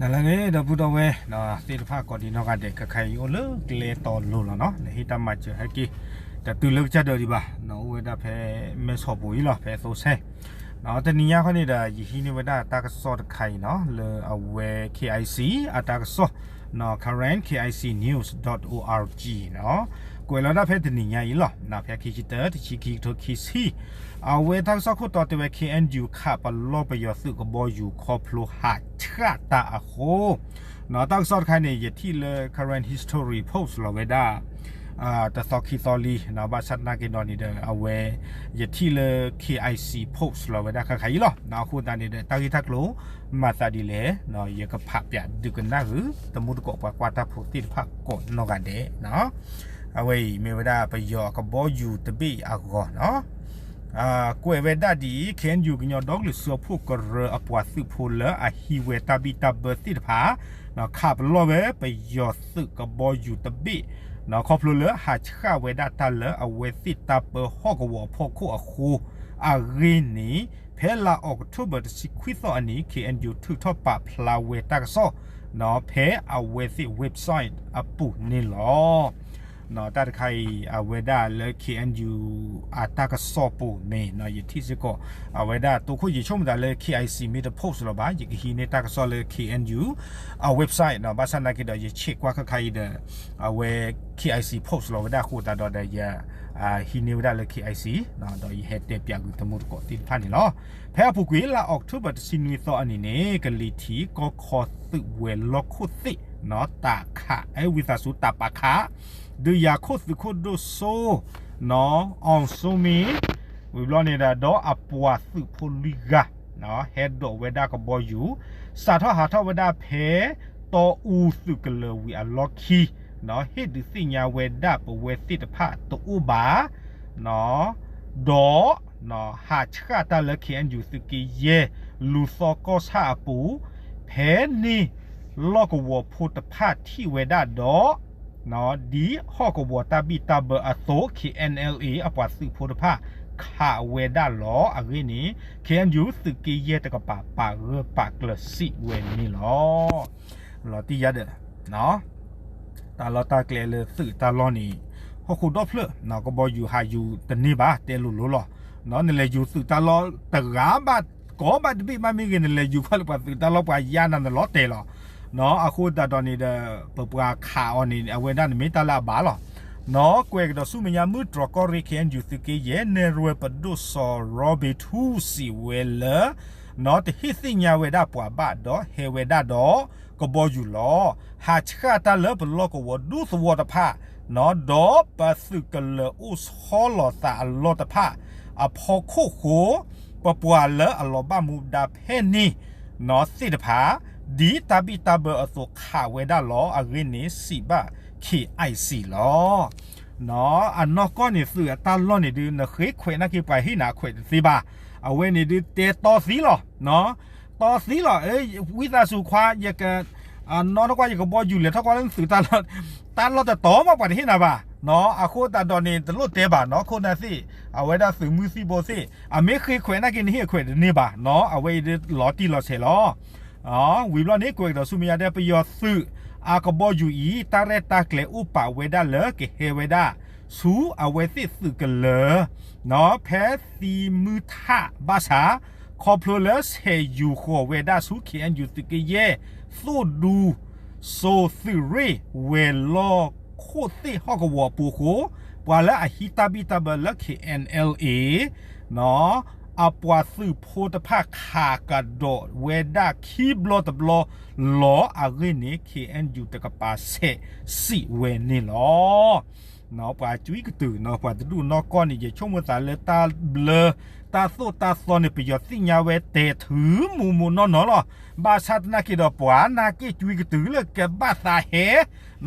နလၢအဂ့ၤ ဒီပုၢ်ဒီဝဲၢ်သ့ၣ်တဖၣ် ကိးဒံးနီၢ်ဂၤဒဲး ခဲခါအံၤအိၣ်လၢကျဲတီလိၤလီၤနီၤ, နဟ့ၣ်တၢ်မၤစၢၤဟဲက့ၤ တတုၤလၢကစၢ်ဒၢးဒံးဘၣ်, အိၣ်ဝဲဒၣ်ဖဲမဲၢ်ဆီးပူၤအံၤလီၤ, ဖဲသိဆဲ တနံၤညါခီန့ၣ်ဒီး ယဟံးန့ၢ်ဝဲဒၣ်တၢ်ကစီၣ်တခါအံၤနီၤ လၢအဝဲ KIC အတၢ်ကစီၣ် current K I C news dot O R G နီၤ, ကွဲးလီၤဒၣ်ဖဲတနံၤညါအံၤလီၤ, ဖဲခံဆံတၢ တဆံခံ ကထိခံဆံ အဝဲတၢ်ကစီၣ်ခိၣ်တီတဲဝဲ K N U ခးပလီၢ်ပယီၤသုးကဘီယူၤခီဖျိဟးဆှၣ်တၢ်အဃိ, တၢ်ကစီၣ်တခါန့ၣ် ယထံၣ်လၢ Karen History post လီၤဝဲဒၣ် တသီခံသီလံ, ဘၣ်ဆၣ်သနာ်က့ဒီးန့ၣ်ဒီး အဝဲ ယထံၣ်လၢ K I C post လီၤဝဲဒၣ်ခဲခါအံၤလီၤ, အဃိသတးန့ၣ်ဒီး တၢ်ဂ့ၢ်တၢ်ကျိၤ မၤသးဒ်လဲၣ်, ယကဖးပၠးဒုးကနၣ်ဃုာ် တမူတကိးပှၤကွၢ်တၢ်ဖိသ့ၣ်တဖၣ်ကိးနီၢ်ဂၤဒဲး အဝဲအံၤမ့ၢ်ဝဲဒၣ်ပယီၤအကဘီယူၤတဘ့ၣ်အဂီၢ်နီၤ, ကွဲးဝဲဒၣ်ဒ်အံၤ K N U ကညီဒီကလုာ်စၢဖှိၣ်ကရၢအပှၤသုးဖိလၢအဟံးဝဲတၢ်ဘံၣ်တၢ်ဘၢသ့ၣ်တဖၣ် ခးပလီၢ်ဝဲပယီၤသုးကဘီယူၤတဘ့ၣ် ခီဖျိလၢဟးဆှၣ်ဝဲဒၣ်တၢ်လၢအဝဲသ့ၣ်တၢ်ပၢဟီၣ်ကဝီၤအဖီခိၣ်အဃိအဂ့ၢ်န့ၣ်, ဖဲလါအီးကထိဘၢၣ်တဆံခွံသီအနံၤ K N U ထုးထီၣ်ပာ်ဖျါဝဲတၢ်ကစီၣ် ဖဲအဝဲသ့ၣ် website အပူၤန့ၣ်လီၤ. တၢ်တခါအံၤ အဝဲဒၣ်လၢ K N U အတၢ်ကစီၣ်ပူၤန့ၣ် ယထံၣ်စ့ၢ်ကီး အဝဲဒၣ်တိခိၣ် ယဆိကမိၣ်သးလၢ K I C မ့ၢ်တ post လီၤဘၣ်, ယကဟံးန့ၢ်တၢ်ကစီၣ်လၢ K N U အ website ဘၣ်ဆၣ်သနာ်က့ဒီး ယဆဲးကွၢ်ခဲခါအံၤဒီး အဝဲ K I C post လီၤဝဲဒၣ်အဃိသတးဒီးဒီး ယ ဟံးန့ၢ်ဝဲဒၣ်လၢ K I C ဒီးယဟဲတဲပၠးကွံာ်တမူတကိးသ့ၣ်တဖၣ်န့ၣ်လီၤ. ဖဲအပူၤကွံာ် လါအီးကထိဘၢၣ်တဆံနွံသီအနံၤန့ၣ် ကလံၤထံးကီၢ်ခီသုးဝဲၤလီၢ်ခိၣ်သ့ၣ် တၢ်ခး အဲ ဝံသးစူၤ တၢ်ပာ်ခး ဒုးယၤခိၣ်သုးခိၣ်ဒိၣ်စိ အီၣ်စိမ့ၣ် ဝံၤဘျီန့ၣ်ဒီး ဒီးအပှၤသုးဖိလွံၢ်ဂၤ ဟဲဒိးဝဲဒၣ်ကဘီယူၤ စးထီၣ်ဟးထီၣ်ဝဲဒၣ်ဖဲ တီအူသုးကလၢၤဝံၤအလီၢ်ခံ ဟ့ၣ်ဒုးသ့ၣ်ညါဝဲဒၣ်ပဝဲသ့ၣ်တဖၣ်တအိၣ်ဘၣ် ဒီး ဟးဆှၣ်တၢ်လၢ K N U သုးက့ယဲၢ် လူၤသီကီၢ်ဆၣ်အပူၤ ဖဲန့ၣ် လီၢ်ကဝီၤဖိတဖၣ်ထံၣ်ဝဲဒၣ်ဒီး ဒ်ဟီၣ်ကဝီၤတၢ်ဘံၣ်တၢ်ဘၢအသိး K N L A အပှၤသုးဖိတဖၣ် ခးဝဲဒၣ်လီၤ. အဂ့ၢ်န့ၣ် K N U သုးက့ယဲၢ်တကပၤ ပာ်ဂၢၢ်ပာ်ကျၢၤစံးဝဲန့ၣ်လီၤ. လီၤတံၢ်ယါဒီး တၢ်လီၢ်တၢ်ကျဲလၢသုးတၢ်လီၢ်န့ၣ် ဟီၣ်ခိၣ်ဒီဖျၢၣ် ကဘီယူၤဟးယူၤတန့ၢ်ဘၣ် တဲလိၤလိၤလီၤ. နလဲၤယူၤသုးတၢ်လီၢ်တဂၤဘၣ် ကိးဘၣ်တဘ့ၣ်ဘၣ်မ့ၢ်ဂ့ၤ နလဲၤယူၤကွၢ်လၢပှၤသုးတၢ်လီၢ်ပှၤယါနၤ နလီၤတဲာ်လီၤ. အဃိသတးဒီးန့ၣ်ဒီး ပပှၤခးအီၤန့ၣ် အဝဲဒၣ်န့ၣ်မ့ၢ်တၢ်လၢအဘၣ်လီၤ. ကွဲးကဒီးဆူမဲာ်ညါ မုၢ်တြီၢ်ကီၢ်ရ့ၣ် K N U သုးက့ယဲၢ် နဲၣ်ရွဲၣ်ပဒိၣ်စီၤရီဘ့းထူစံးဝဲလၢ တဟ့ၣ်သ့ၣ်ညါဝဲဒၣ်ပှၤဘၣ်ဒီးဟဲဝဲဒၣ်ဒီး ကဘီယူၤလီၤ. ဟးဆှၣ်တၢ်လၢပလီၢ်ကဝီၤဒူသဝီတဖၣ် ဒီးပသုးကလၢၤအိၣ်ဆီလီၤသးအလီၢ်တဖၣ်အဖီခိၣ်ဃိ ပပှၤလၢအလီၤဘၣ်မူဒါဖဲန့ၣ် သ့ၣ်တဖၣ် ဒ်တၢ်ဘံၣ်တၢ်ဘၢအသိးခးဝဲဒၣ်လီၤ. အဂ့ၢ်န့ၣ်စံးဘၣ် K I C လီၤ. အနီၢ်ကီၢ်န့ၣ်သုးအတၢ်လီၢ်န့ၣ်ဒုး နဃ့ခွဲးနာ်က့ ပှၤဟ့ၣ်နၤအခွဲးတသ့ဘၣ်. အဝဲန့ၣ်ဒုးတဲတီသံလီၤ. တီသံလီၤ. ဝံသးစူၤခွါ ယက အနီၢ်ထီၣ်ကွၢ် ယကဘီယူၤလဲၤထီၣ်ကွၢ်လၢသုးတၢ်လီၢ် တၢ်လီၢ်တတီၤမး ပှၤတဟ့ၣ်နၤဘၣ်. အဃိသတးဒီးန့ၣ် တလိၣ်တဲဘၣ်နီၤ ခိၣ်နၢ်သ့ၣ် အဝဲဒၣ်သုးမုၢ်သံၣ်ဘိသ့ၣ် အမ့ၢ်ဃ့ခွဲးနာ်က့ နဟ့ၣ်အခွဲးတန့ၢ်ဘၣ်နီၤ အဝဲအံၤဒုးလီၤတံၢ်လီၤဆဲးလီၤ. ဝံၤဘျီန့ၣ် ကွဲးကဒီးဆူမဲာ်ညါဒဲး ပယီၤသုးအကဘီယူၤအံၤ တၢ်ရဲၣ်တၢ်ကျဲၤအိၣ်ပာ်ဝဲဒၣ်လၢ ကဟဲဝဲဒၣ် ဆူအဝဲသ့ၣ်သုးကလၢၤ ဖဲသံမုၢ်ထးဘၣ်ဆၣ် ခီဖျိလၢဆဲးယူၤဃီၤဝဲဒၣ်ဆူ K N U သုးက့ယဲၢ် သိၣ်ဒူ စိၤသုးရ့ၣ် ဝဲၤလီၢ်ခိၣ်သ့ၣ်ဟီၣ်ကဝီၤအပူၤအဃိ ပှၤလၢအဟံးတၢ်ဘံၣ်တၢ်ဘၢလၢ K N L A အပှၤသုးဖိတဖၣ်ခးကဒီးဝဲဒၣ်ခံဘျီတဘျီလီၤ. အဂ့ၢ်န့ၣ် K N U တကပၤဆဲးစံးဝဲန့ၣ်လီၤ. ပှၤကွံကတုၤနီၤ ပှၤတဒူၣ်နီၢ်ကီၢ်န့ၣ် ယဆိကမိၣ်သးလၢတၢ်ဘျၢ တၢ်သိၣ်တၢ်သီန့ၣ် ပယီၤသ့ၣ်ညါဝဲတဲထုးမူးမူးနီၢ်နီၢ်လီၤ. ဘၣ်ဆၣ်သနာ်က့ဒီး ပှၤနာ်က့ကွံကတုၤလၢကဘၣ်သးဟဲ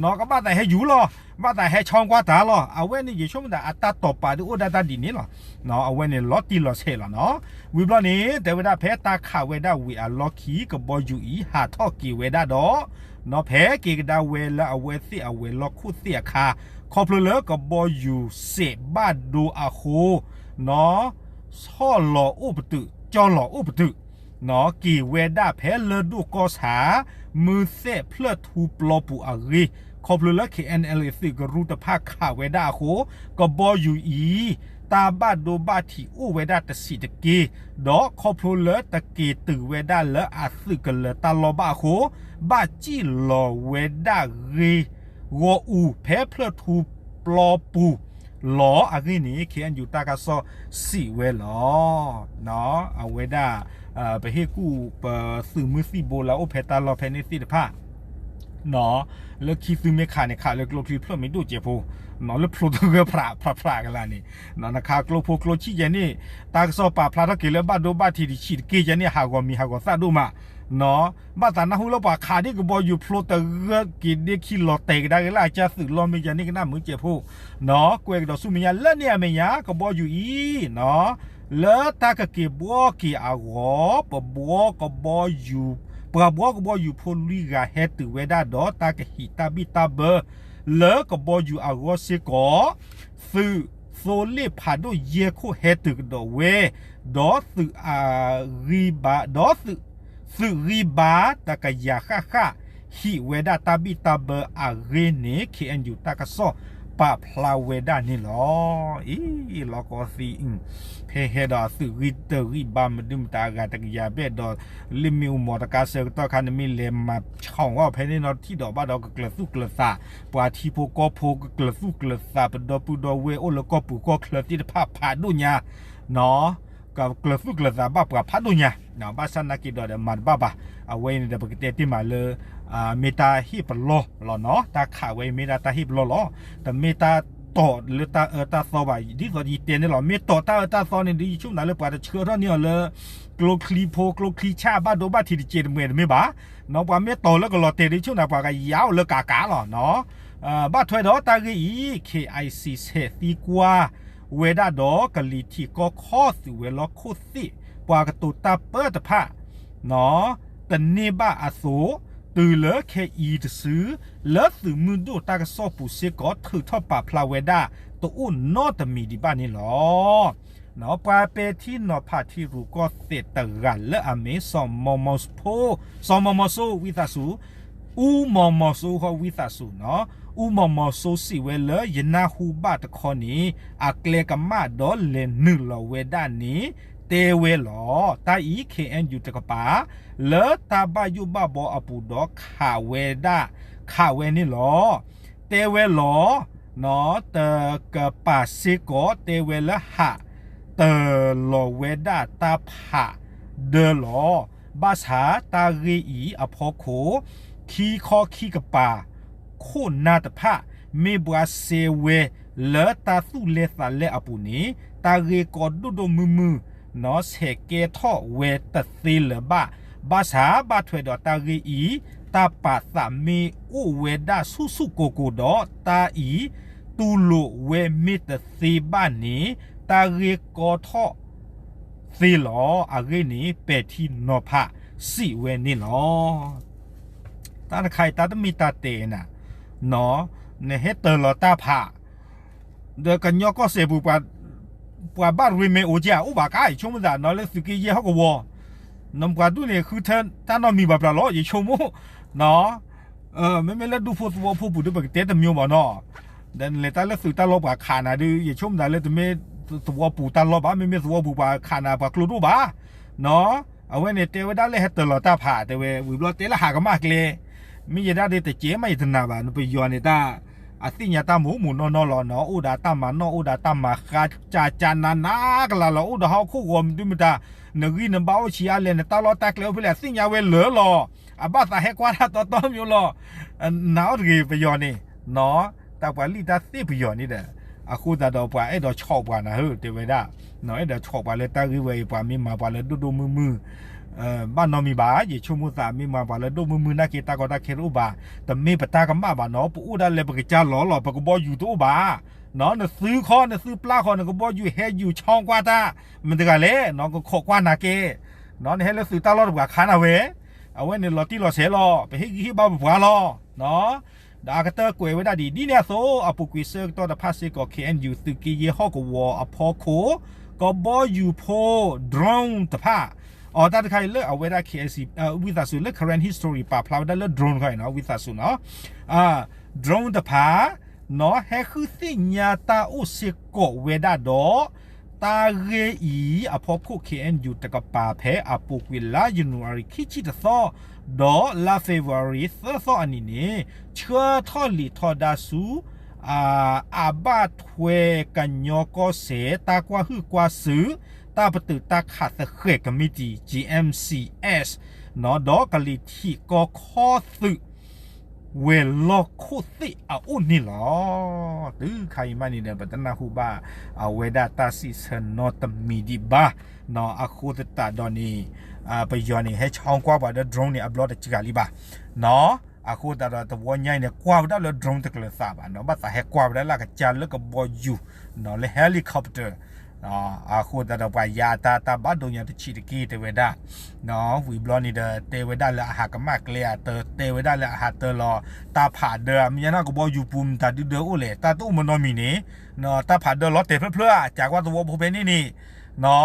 နီၤ ကဘၣ်သးဟဲယူၤလီၤ. ဘၣ်သးဟဲဆီကွၢ်တၢ်လီၤ. အဝဲန့ၣ် ယဆိကမိၣ်သးအတၢ်တိာ်ပာ်ဒုးအိၣ်ဒၣ်တၢ်ဒ်န့ၣ်လီၤ. အဝဲန့ၣ်လီၤတံၢ်လီၤဆဲးလီၤနီၤ. ဝံၤဘျီန့ၣ် တဲဝဲဒၣ်ဖဲတၢ်ခးဝဲဒၣ်ဝံၤအလီၢ်ခံ ကဘီယူၤအံၤ ဟးထီၣ်က့ၤဝဲဒၣ်ဒီး နီၤ ဖဲက့ၤကဒါဝဲလၢအဝဲသ့ၣ်အဝဲၤလီၢ်ခိၣ်သ့ၣ်အခါ ခီဖျိလၢကဘီယူၤစဲးဘၣ်ဒိအဃိ နီၤ ဆီၣ်လီၤအိၣ်ပတုာ် ကၠီၣ်လီၤအိၣ်ပတုာ် က့ၤဝဲဒၣ်ဖဲလၢၢ်ဒိၣ်ကီၢ်ဆၣ် မုၢ်သဲၣ်ဖျၢၣ်ထူပျီပူၤအဂ့ၢ်, ခီဖျိလၢ KNLA သုးကရူၢ်တဖၣ်ခးဝဲဒၣ်အဃိ, ကဘီယူၤအံၤ တၢ်ဘၣ်ဒိဘၣ်ထံးအိၣ်ဝဲဒၣ်တဆံးတက့ၢ်, ဒီးခီဖျိလၢတက့ၤတုၤဝဲဒၣ်လၢအသုးကလၢၤတၢ်လီၢ်ဘၣ်အဃိ, ဘၣ်စံၣ်လီၤဝဲဒၣ်ဂ့ၢ်ဂီၢ်အူဖဲဖျၢၣ်ထူပျီပူၤလီၤအဂ့ၢ်န့ၣ် KNU တၢ်ကစီၣ်စံးဝဲလီၤ. အဝဲဒၣ် ပဟ့ၣ်ကူၣ်ပသုးမုၢ်သံၣ်ဘိလၢအအိၣ်ဖဲတၢ်လီၢ်ဖဲန့ၣ်သ့ၣ်တဖၣ် လၢခံသုမ့ၢ်ခးန့ၣ် ခးလၢကျိချံဖျၢၣ်မ့ၢ်ဒိၣ်စဲးဖိ, လၢဖျိတဂၢၢ်ဖျးဖျးကလါန့ၣ်, နခးကျိဖိကျိဆံၣ်ယဲန့ၣ် တၢ်ကစီၣ်ပာ်ဖျါထီၣ်က့ၤလၢဘၣ်ဒိဘၣ်ထံးတဆံးတက့ၢ်ယဲန့ၣ် ဟးဂီၤမံၤဟးဂီၤသၣ်ဒိၣ်မး, ဘၣ်သးနၢ်ဟူလၢပှၤခးဒ်ကဘီယူၤဖျိတဂၢၢ်က့ၤဒ့ခံလီၤတဲာ်ကဒါက့ၤလၢအကၢ်သုးလီၢ်မ့ၢ်ယဲန့ၣ်ကနၣ်မုာ်စဲးဖိ, ကွဲးကဒီးဆူမဲာ်ညါ လၢန့ၣ်အမဲာ်ညါ ကဘီယူၤအံၤ လၢတၢ်ကက့ၤဘှီက့ၤအဂီၢ် ပဘှီကဘီယူၤ ပှၤဘှီကဘီယူၤဖိလွံၢ်ဂၤဟဲတုၤဝဲဒၣ်ဒီးတၢ်ကဟံးတၢ်ဘံၣ်တၢ်ဘၢ လၢကဘီယူၤအဂီၢ်စ့ၢ်ကီး, သုးသိလ့ၣ်ဖးဒိၣ်ယဲၢ်ခိၣ်ဟဲတုၤကဒီးဝဲ, ဒီးသုးအဂံၢ်ဘါ ဒီးသုး သုးဂံၢ်ဘါတကယၤဃၣ်ဃၣ် ဟံးဝဲဒၣ်တၢ်ဘံၣ်တၢ်ဘၢအဂ့ၢ်န့ၣ် KNU တၢ်ကစီၣ်ပာ်ဖျါဝဲဒၣ်န့ၣ်လီၤ. အံၤ လီၤကီသံ ဖဲဟဲဒီးအသုးဂံၢ်တၢ်ဂံၢ်ဘါမနုၤမတၤအဂၤတကယၤဘျဲၣ်ဒီး လ့ၣ်မ့ၣ်အူမီၤတကါဆၢကတီၢ်ခါန့ၣ်မ့ၢ်လဲၤမၤဆှီဝဲဖဲန့ၣ်နီၤ ထံၣ်ဒီးဘၣ်ဒီးကကျၢၤသူၣ်ကျၢၤသး, ပှၤထံဖိကီၢ်ဖိကကျၢၤသူၣ်ကျၢၤသး ပဒီပုၢ်ဒီဝဲၢ်အိၣ်လၢကီၢ်ပူၤကီၢ်ချၢသ့ၣ်တဖၣ်ဖးဒိၣ်ညါ ကကျၢၤသူၣ်ကျၢၤသးဘၣ်ပှၤဖးဒိၣ်ညါ, ဘၣ်ဆၣ်နာ်က့ၤဒီးဒီးမၤတဘၣ်ဘၣ်, အဝဲအံၤန့ၣ်ဒီးပကတဲတ့ၢ်မးလၢ မ့ၢ်တၢ်ဟ့ၣ်ပလီၢ်လီၤနီၤ, တၢ်ခးဝဲအံၤမ့ၢ်ဒၣ်တၢ်ဟ့ၣ်ပလီၢ်လီၤ, တမ့ၢ်တၢ်တီၤလၢတၢ်အၢတၢ်သီဘၣ်, ဒ်သိးယတဲန့ၣ်လီၤ, မ့ၢ်တီၤတၢ်အၢတၢ်သီန့ၣ်ဒီး ယဆိကမိၣ်လၢပှၤတဆှၢထီၣ်န့ၢ်အီၤလၢ ကျိချံဖိကျိချံဆၣ်ဘၣ်ဒိဘၣ်ထံးတစဲးတမှဲာ်တမ့ၢ်ဘၣ်, နီၤ ပှၤမ့ၢ်တီၤလၢကလီၤတဲာ်ဒီး ယဆိကမိၣ်ပှၤကယါအိၣ်လၢကးကးလီၤနီၤ, ဘၣ်ထွဲဒီးတၢ်ဂ့ၢ်အံၤ KIC ဆဲးသံကွၢ်ဝဲဒၣ်ဒီးကလံၤထံးကီၢ်ခီၣ်သုးဝဲၤလီၢ်ခိၣ်သ့ၣ် ပှၤကတိၤတၢ်ပၢတဖၣ် တန့ၢ်ဘၣ်အသိး, တုၤလၢခဲအံၤတစု လၢသုးမုၢ်ဒိၣ်တၢ်ကစီၣ်ပူၤစ့ၢ်ကီး ထုးထီၣ်ပာ်ဖျါဝဲဒၣ်တအိၣ်နီတမံၤဒံးဘၣ်န့ၣ်လီၤ. ပှၤပဲာ်ထံနီၤဖးထံရူၢ်ကီၢ်သဲးတဂၤလၢအမ့ၢ် စီၤမီၤမီၤစိ ဝံသးစူၤ အူမီၤမီၤစိ ဃီ ဝံသးစူၤနီၤ, အူမီၤမီၤစိ စံးဝဲလၢ ယနၢ်ဟူဘၣ်တခီန့ၣ် အကျဲကမၣ်ဒီးလဲၤနုာ်လီၤဝဲဒၣ်န့ၣ် တဲဝဲလီၤ. တၢ်အံၤ KNU တကပၤ လၢတၢ်ဘၣ်ယိၣ်ဘၣ်ဘီအပူၤဒီးခးဝဲဒၣ် ခးဝဲန့ၣ်လီၤ. တဲဝဲလီၤ. တကပၤစ့ၢ်ကီး တဲဝဲလၢဟးတၢၤလီၤဝဲဒၣ်တၢ်ဖးဒၢလီၤ. ဘၣ်ဆၣ်တၢ်ဂ့ၢ်အံၤအဖီခိၣ် ခံခီခံကပၤ ခိၣ်နၢ်တဖၣ် မ့ၢ်ပှၤစဲဝဲလၢတၢ်သူၣ်လဲသးလဲအပူၤန့ၣ် တၢ်ဂ့ၢ်ကီဒိၣ်ဒိၣ်မုၢ်မုၢ် ဆဲးကဲထီၣ်ဝဲတသ့လၢၤဘၣ်. ဘၣ်ဆၣ်ဘၣ်ထွဲဒီးတၢ်ဂ့ၢ်အံၤ တၢ်ပာ်သးမ့ၢ်အိၣ်ဝဲဒၣ်ဆူၣ်ဆူၣ်ကိၢ်ကိၢ်ဒီး တၢ်အံၤတူၢ်လိာ်ဝဲမ့ၢ်တသ့ဘၣ်န့ၣ် တၢ်ဂ့ၢ်ကီထီၣ်သ့လီၤ. အဂ့ၢ်န့ၣ် ပဲာ်ထံနီၤဖးစံးဝဲန့ၣ်လီၤ. တၢ်တခါအံၤ တၢ်တမ့ၢ်တၢ်တဲနၤ, နဟဲတၢၤလီၤတၢ်ဖး ဒီးကညီကီၢ်စဲၣ်ပူၤ ပှၤဘၣ်ရ့မဲာ်အိၣ်ကဲ အိၣ်ဘၣ်ကါ ယဆိကမိၣ်သးနီၤ လၢသုးက့ယဲၢ်ဟီၣ်ကဝီၤ, နပှၤဒူၣ်န့ၣ် ဃုထၢတၢ်နီတမံၤဘၣ်ပျၢ်လီၤ ယဆိကမိၣ်, မ့မ့ၢ်လၢဒူဖိသဝီဖိပူၤဒီး ပကတဲတမံၤဘၣ်နီၤ, ဒီးနလဲၤတၢ်လၢသုးတၢ်လီၢ်ပှၤခးနၤဒီး ယဆိကမိၣ်သးလၢတမ့ၢ်သဝီပူၤတၢ်လီၢ်ဘၣ်, မ့မ့ၢ်သဝီပူၤပှၤခးနၤ ပှၤကျိဒိၣ်ဘၣ်, အဝဲန့ၣ်တဲဝဲဒၣ်လၢဟဲတၢၤလီၤတၢ်ဖး တဲဝဲ ဝံၤဘျီတဲလၢဟးကမၣ်ကျဲ မ့ၢ်ယဲဒၣ်ဒီးတကဲမးယတနာ်ဘၣ် နပယီၤန့ၣ်တၢ် အသ့ၣ်ညါတၢ်မူးမူးနီၢ်နီၢ်လီၤနီၤ အိၣ်ဒီးတၢ်မၤနီၣ် အိၣ်ဒီးတၢ်မၤဃါ ကၢ်ကၢ်နးနးကလၤလီၤ အိၣ်ဒီးဟီၣ်ခိၣ်ဂီၤမနုၤမတၤ နဂံၢ်နဘါအိၣ်ဆံးအါလဲၣ် နတၢ်လီၢ်တၢ်ကျဲအိၣ်ဖဲလဲၣ် အသ့ၣ်ညါဝဲလၢာ်လီၤ အဘၣ်သးဟဲကွၢ်တၢ်တီတီမ့ၢ်လီၤ နၤအိၣ်တဂ့ၤပယီၤန့ၣ် တၢ်ပှၤလံၣ်တၢ်သ့ၣ်ပယီၤန့ၣ်ဒီး အဃိသတးဒီးပှၤအဲၣ်ဒိးဆီၣ်ပှၤနၤဧၢ တဲဝဲဒၣ် အဲၣ်ဒိးဆီၣ်ပှၤလၢတၢ်ဂ့ၢ်ဝဲအံၤ ပှၤမ့ၢ်မၤပှၤလၢဒိၣ်ဒိၣ်မုၢ်မုၢ် ဘၣ်နီတမံၤဘၣ် ယဆိကမိၣ်သးမ့ၢ်မၤပှၤလၢဒိၣ်မုၢ်မုၢ်နာ်က့ တၢ်ကီတၢ်ခဲတအိၣ်ဘၣ် တမ့ၢ်ပတၢ်ကမၣ်ဘၣ်နီၤ ပအိၣ်ဒၣ်လဲာ်ပကစၢ်လီၤလီၤ ပကဘီယူၤတအိၣ်ဘၣ် နသုခီ နသုပျၢ်ဃီ နကဘီယူၤဟဲယူၤဆီကွၢ်တၢ် မတၤတဂၤလဲၣ် နကခိးကွၢ်နၤကဲ နဟဲလၢသုးတၢ်လီၢ်တပှၤခးနၤဝဲ အဝဲန့ၣ်လီၤတံၢ်လီၤဆဲးလီၤ ပဟ့ၣ်ဂံၢ်ဟ့ၣ်ဘါပပှၤလီၤ ဒီးအကတၢၢ်ကွဲးဝဲဒၣ်ဒ်အံၤ ဒ်န့ၣ်အသိး အပူၤကွံာ်ဆၢကတီၢ်တဖၣ်စ့ၢ်ကီး KNU သုးက့ယဲၢ်ဟီၣ်ကဝီၤအဖီခိၣ် ကဘီယူၤဖိ drone တဖၣ် အတၢ်တခါအံၤလၢအဝဲဒၣ် KIC ဝံသးစူၤလၢ current history ပာ်ဖျါဝဲဒၣ်လၢ drone တခါအံၤနီၤ ဝံသးစူၤနီၤ drone တဖၣ် နီၤဟဲဃုသ့ၣ်ညါတၢ်အိၣ်စ့ၢ်ကီးဝဲဒၣ်ဒီး တၢ်ဂ့ၢ်အံၤအဖီခိၣ် KNU တကပၤဖဲအပူၤကွံာ်လါ January ခံဆံတသီ ဒီးလါ February သၢသီအနံၤန့ၣ် ဆှၢထီၣ်လံာ်ထီဒါဆူ အဘၣ်ထွဲကညီကီၢ်စဲၣ် တၢ်ကွၢ်ဟုၣ်ကွၢ်စူၣ် တၢ်ပတုာ်တၢ်ခးသဃဲၤ committee GMCS နီၤ ဒီးကလံၤထံးကီၢ်ခီသုး ဝဲၤလီၢ်ခိၣ်သ့ၣ်အအိၣ်န့ၣ်လီၤ. တုၤခါအံၤမးန့ၣ်ဒီး ပတနၢ်ဟူဘၣ် အဝဲဒၣ်တၢ်စံးဆၢနီတမံၤဒံးဘၣ် နီၤ အဃိသတးဒီးန့ၣ် ပယီၤန့ၣ် ဟဲဆီကွၢ်ပှၤဒီး drone န့ၣ် အဘျီတစှၤလံဘၣ် နီၤ အဃိသတးဒီးတဝီညါအံၤန့ၣ် ကွၢ်ဝဲဒၣ်လၢ drone တကျၢၤသးဘၣ် နီၤ ဘၣ်သးဟဲကွၢ်ဝဲဒၣ်လၢအကစၢ်လၢကဘီယူၤ နီၤ လၢ helicopter အဃိသတးဒီးပှၤယၤအတၢ် တၢ်ဘၣ်ဒိညါတဆံးတက့ၢ်တဲဝဲဒၣ် ဝံၤဘျီန့ၣ်ဒီး တဲဝဲဒၣ်လၢအဟးကမၣ်ကျဲအတၢ တဲဝဲဒၣ်လၢအဟးတၢလီၤ တၢ်ဖးဒၢ မ့ၢ်ညါနီၢ်ကဘီယူၤပူၤ မတၤဒုဒၢအိၣ်လဲၣ် တၢ်တအိၣ်မနီတမံၤန့ၣ် တၢ်ဖးဒၢလီၤတဲာ်ဖျၢၣ်ဖျၢၣ်ဧါ ကးကွၢ်သဝီဖိဖဲန့ၣ်န့ၣ် နီၤ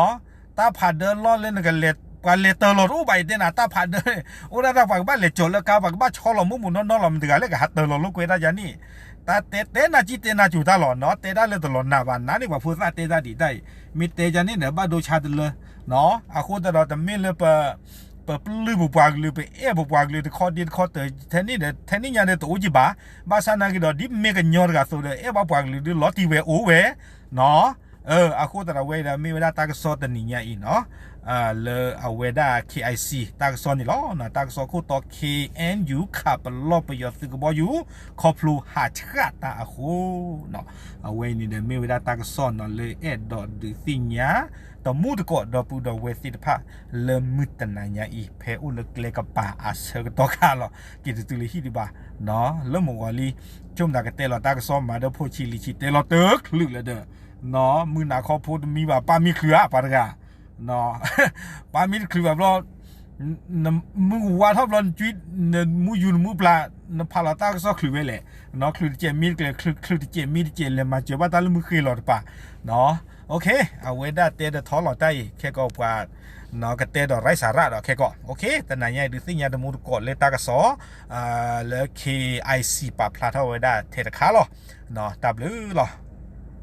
တၢ်ဖးဒၢလီၢ်လၢနကလဲၤ ပှၤလဲၤတၢလီၤတအိၣ်ဘၣ်အံၤတဲနၤ တၢ်ဖးဒၢ အိၣ်ဒၣ်တၢ်ပှၤကဘၣ်လဲၤကၠီၤလၢကါ ပှၤကဘၣ်ဆီလီၤမူးမူးနီၢ်နီၢ်လီၤ မတၤတဂၤလၢကဟးတၢလီၤလိာ်ကွဲတၢ်ယါန့ၣ် တၢ်တဲတဲနၤကံတဲနၤကိၤတၢ်လီၤနီၤ တဲဒၣ်လၢတလီၤနၢ်ဘၣ် နၤန့ၣ်ပှၤဖိသၣ်တဲတၢ်ဒံးတၢ်အံၤ မ့ၢ်တဲယါန့ၣ်ဒီး ဘၣ်ဒိဆါတလၢ နီၤ အဃိသတးဒီးတမ့ၢ်လၢ ပပျုၢ်ပပှၤကလုာ် ပအဲၣ်ပပှၤကလုာ်တခီဒ့တခီတၢၤ ထဲန့ၣ်ဒီး ထဲန့ၣ်ညါဒီးတအိၣ်ကံဘၣ် ဘၣ်ဆၣ်နာ်က့ၤဒီး ဒ်မ့ၢ်ကညီတဂၤအသိးဒီး အဲၣ်ဘၣ်ပှၤကလုာ်ဒုးလီၤတံၢ်ဝဲအိၣ်ဝဲ နီၤ အဃိသတးဒီးဝဲအံၤဒီး မ့ၢ်ဝဲဒၣ်တၢ်ကစီၣ်တနံၤညါအံၤနီၤ လၢအဝဲဒၣ် KIC တၢ်ကစီၣ်န့ၣ်လီၤ တၢ်ကစီၣ်ခိၣ်တီ KNU ခးပလီၢ်ပယီၤသုးကဘီယူၤ ခီဖျိဟးဆှၣ်တၢ်အဃိ အဝဲအံၤန့ၣ်ဒီး မ့ၢ်ဝဲဒၣ်တၢ်ကစီၣ်နီၤ လၢအဲၣ်ဒိးဒုးသ့ၣ်ညါ တမူတကိးဒီပုၢ်ဒီဝဲၢ်သ့ၣ်တဖၣ် လၢမုၢ်တနၤညါအံၤ ဖဲအိၣ်လၢကျဲကပၤအဆၢကတီၢ်ခါလီၤ က့ၤတတုၤလၢဟံၣ်ဒံးဘၣ် လၢမုၢ်ဂီၤလံ ဆိကမိၣ်တၢ်ကတဲလီၤတၢ်ကစီၣ်မၤဒီးဖိဆံးလံၤဆံး တဲလီၤတချုးလၢၤဒီး မုၢ်နၤခီဖိတမံဘၣ် ပၢ်မံချုးဧါ ပှၤတဂၤ ပၢ်မံတချုးဘၣ်ဘျီ မုၢ်ဝါထီၣ်ဘျီ နကွံ နမူယူၤနမူပျၢ် နဖးလီၤတၢ်ကစီၣ်ချုးဝဲလဲၣ် ချုးတစဲးမံတကျဲး ချုးတစဲးမံတစဲး လဲၤမၤစၢၤဘၣ်တၢ်လၢမုၢ်ဃ့လီၤတပၤ အဝဲဒၣ်တဲဒီးထီလီၤတၢ်အံၤ ခဲကီးပှၤ ကတဲဒီးရၢၢ်စၢ်ရၣ်ဒီးခဲကီး တနၤညါအံၤဒုးသ့ၣ်ညါတမူတကိးလၢတၢ်ကစီၣ် လၢ KIC ပာ်ဖျါထီၣ်ဝဲဒၣ်ထဲတခါလီၤ တၢ်ဘျုးလီၤ.